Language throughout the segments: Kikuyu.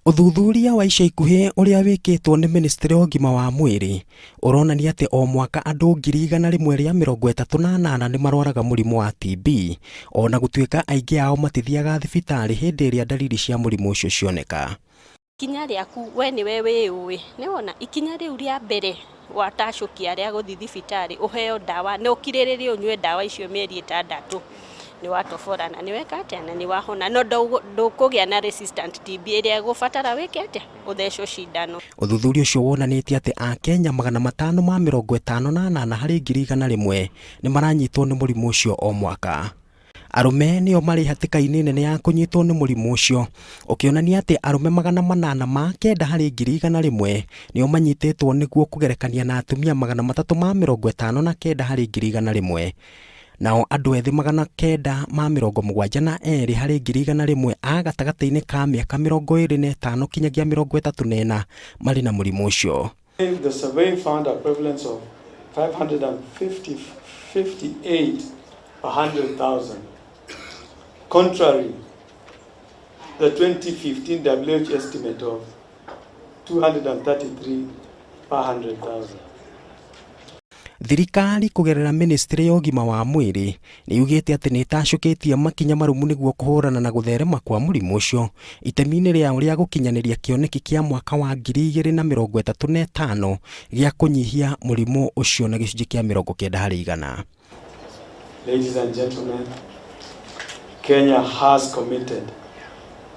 Ũthuthuria wa ica ikuhĩ ũrĩa wĩkĩtwo nĩ mĩnĩstrĩ ya ũgima wa mwĩrĩ ũronania atĩ o mwaka andũ 138,000 nĩ marwaraga mũrimũ wa TB, o na gũtuĩka aingĩ ao matithiaga thibitarĩ hĩndĩ ĩrĩa ndariri cia mũrimũ ũcio cioneka. Ikinya rĩaku we nĩwe wĩũĩ, nĩwona ikinya rĩu rĩa mbere watacũkia rĩa gũthiĩ thibitarĩ ũheo ndawa na ũkirĩrĩrie ũnyue ndawa icio mĩeri 6 nĩ watobora na nĩ weka atĩa na nĩ wahona, no ndũkũgĩa na resistant TB ĩrĩa ĩgũbatara wĩke atĩa, ũthecwo cindano. Ũthuthuria ũcio wonanĩtie atĩ Akenya 558 harĩ 100,000 nĩ maranyitwo nĩ mũrimũ ũcio o mwaka. Arũme nĩo marĩ hatĩka-inĩ nene ya kũnyitwo nĩ mũrimũ ũcio, ũkĩonania atĩ arũme 809 harĩ 100,000 nĩo manyitĩtwo nĩguo kũgerekania na atumia 359 harĩ 100,000. Nao andũ ethĩ 972 harĩ 100,000 a gatagatĩ-inĩ ka mĩaka 25 kinyagia 34 marĩ na mũrimũ ũcio. The survey found a prevalence of 558 per 100,000. Contrary, the 2015 WHO estimate of 233 per 100,000. Thirikari kũgerera mĩnĩstrĩ ya ũgima wa mwĩrĩ nĩ yugĩte atĩ nĩ ĩtacũkĩtie makinya marũmu nĩguo kũhũrana na gũtherema kwa mũrimũ ũcio itemi-inĩ rĩao rĩa gũkinyanĩria kĩoneki kĩa mwaka wa 2035 gĩa kũnyihia mũrimũ ũcio na gĩcunjĩ kĩa 90 harĩ igana. Ladies and gentlemen, Kenya has committed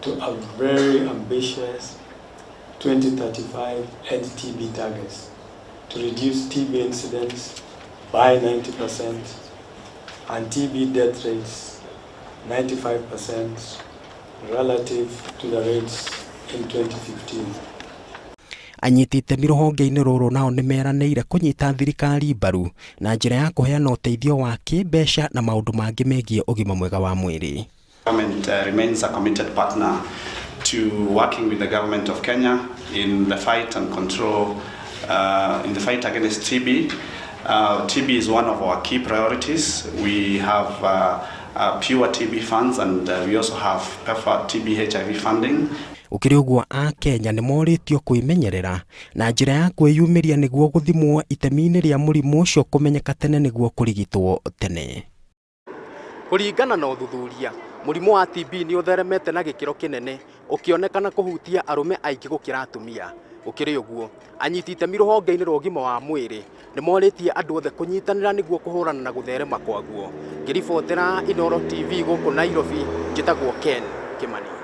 to a very ambitious 2035 end TB targets to reduce TB incidence by 90% and TB death rates 95% relative to the rates in 2015. Anyiti itemi rũhonge-inĩ rũrũ nao nĩ meranĩire kũnyita thirikari mbaru na njĩra ya kũheana ũteithio wa kĩmbeca na maũndũ mangĩ megiĩ ũgima mwega wa mwĩrĩ. Government remains a committed partner to working with the government of Kenya in the fight and control, in the fight against TB. TB is one of our key priorities. We have pure TB funds and we also have PEPFAR TB HIV funding. Gũkĩrĩ ũguo, Akenya nĩ morĩtio kwĩmenyerera na njĩra ya kwĩyumĩria nĩguo gũthimwo itemi-inĩ rĩa mũrimũ ũcio kũmenyeka tene nĩguo kũrigitwo tene. Kũringana na ũthuthuria, mũrimũ wa TB nĩ ũtheremete na gĩkĩro kĩnene, ũkĩonekana kũhutia arũme aingĩ gũkĩra atumia. Gũkĩrĩ ũguo, anyiti itemi rũhonge-inĩ rwa ũgima wa mwĩrĩ nĩ morĩtie andũ othe kũnyitanĩra nĩguo kũhũrana na gũtherema kwaguo. Ngĩribotera Inooro TV gũkũ Nairobi, njĩtagwo Ken Kimani.